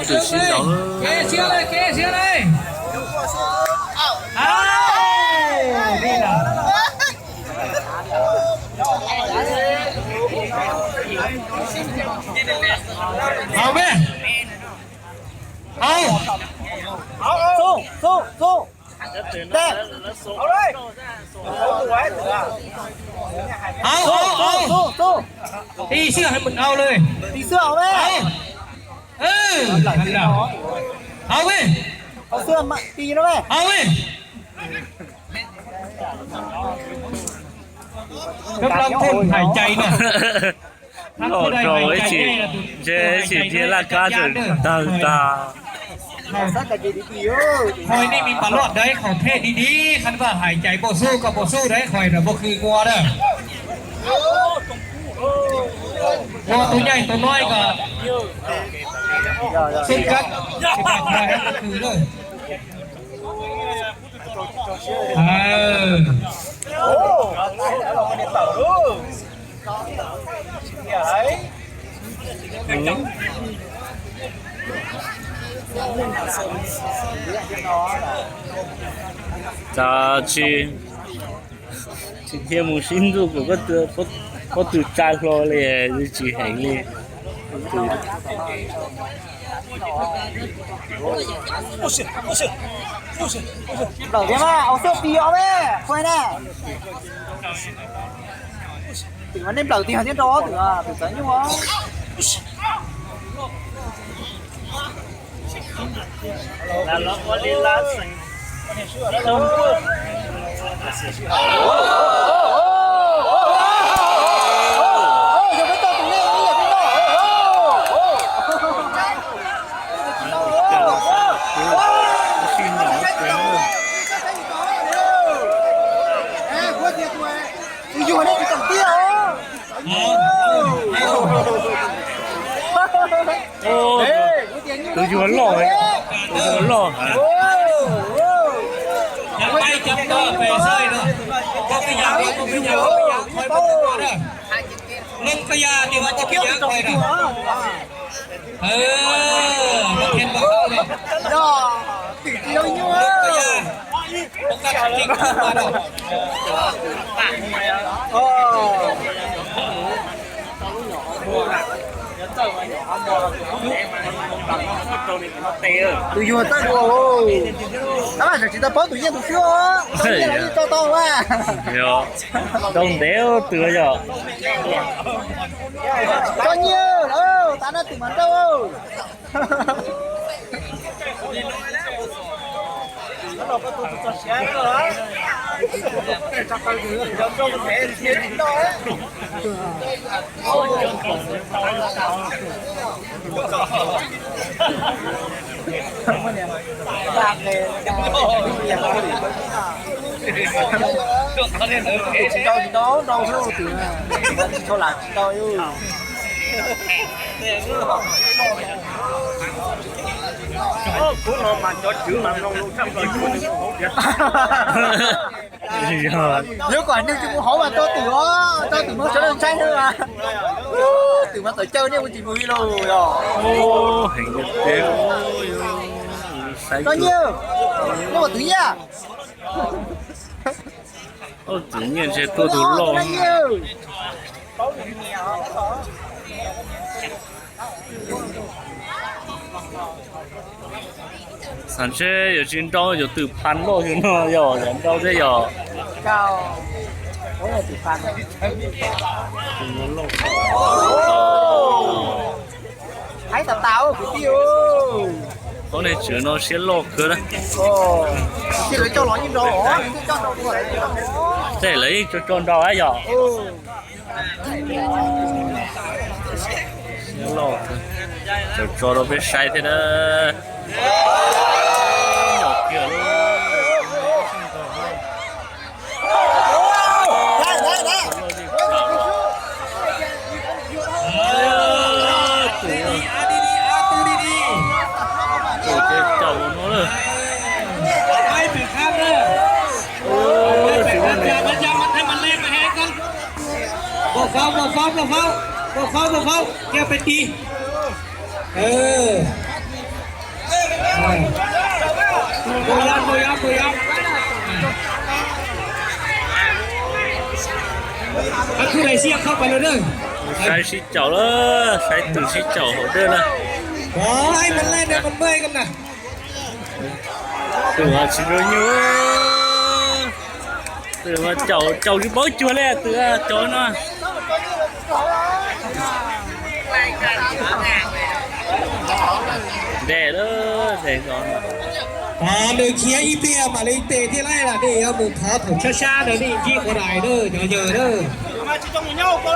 Kev siab lawm, kev siab lawm. Haus me, haus. Haus, haus, haus. Ti xwb hais mus haus lawm. Ti xwb haus me. Haus me. Haus me. Kab lab thoj hais cai no. Loj rau ib tsis, ntshe ib tsis dhia laj kab tawg tag. Qhov nej me pas loj dawb qhov thej di di, qhov nej hais cai npau xub kom npau xub dawb qhov npau khw ua dawb. Ua tus nyaij tus noib kom xub kab, npau khw lawm. Tsis, tsis thiaj mus sib ntuj kom pob tw tsa hlo li, tsis heev li. Nplawm thiab mas, aus xwb pi os me, kuv hais na. Twm mas nej nplawm tiag thiab nrau twm, twm txawv nyuj os. Tus yuag nej tsis tau tiag os. Tus yuag loj, tus yuag loj. Leej pab yas tias ua tsis pab yas qhoi na. Leej pab yas, ua kab tsis tau na. Tus yuag txawj dua, tab mas tsis tau paub tus yeej tus xwb, tau nyiaj los yeej tso tau a. Tau ntev twm yog. Tso nyiaj, tas no twm mas tau. Tsis tau, tsis tau, tsis tau, tsis tau lam tsis tau. Hnub no mas cov tswv mas mloog lus tshaj plaws. Yog kom neeg tsis mus hauv mas rau twm os, rau twm mus sawv daws ntshai na. Twm mas tawm caw nej ua tsis mus li lauj yog. Tso nyiaj, nej ua twv nyiaj. Twv nyiaj ntshe tuaj tus loj. Xav ntshe yuav tsis nrau cov twm phan loj xwb no yog, yog nrau thiab yog. Ob niag tswv no siab loj kawg na. Tej lawv yeej tso tso nrau yom. Siab loj, tso tso rau peb saib thiab na. Pov fab, pov fab, pov fab, pov fab, pov fab, kiag peb ti. Tus yog, tus yog, tus yog. Khub lais sib khawb pas lawm na. Saib sib caum lawm, saib tus sib caum hauv dawj na. Tus tsis zoo nyuj, tus caum caum tsis paub cuag li tus caum no. Ntes lawm, ntes zov. Nws khiav ib pliag mam li tes thiaj laij lawm, nej yuav mus thov thaum sab sab ntawd nej ntsib qhov rais na, cov yawg na.